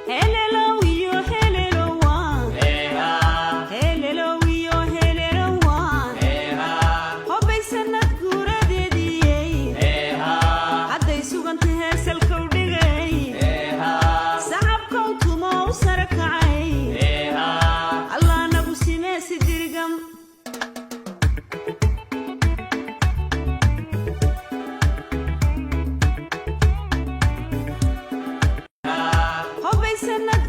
Helelow iyo helelowa, helelow iyo helelowa, hobay sanad guuradeediyey, hadday suganta heesalkow dhigay, sacabkow tumo u sara kacay, Allah nagu simee si dirgam. Hobay sanad.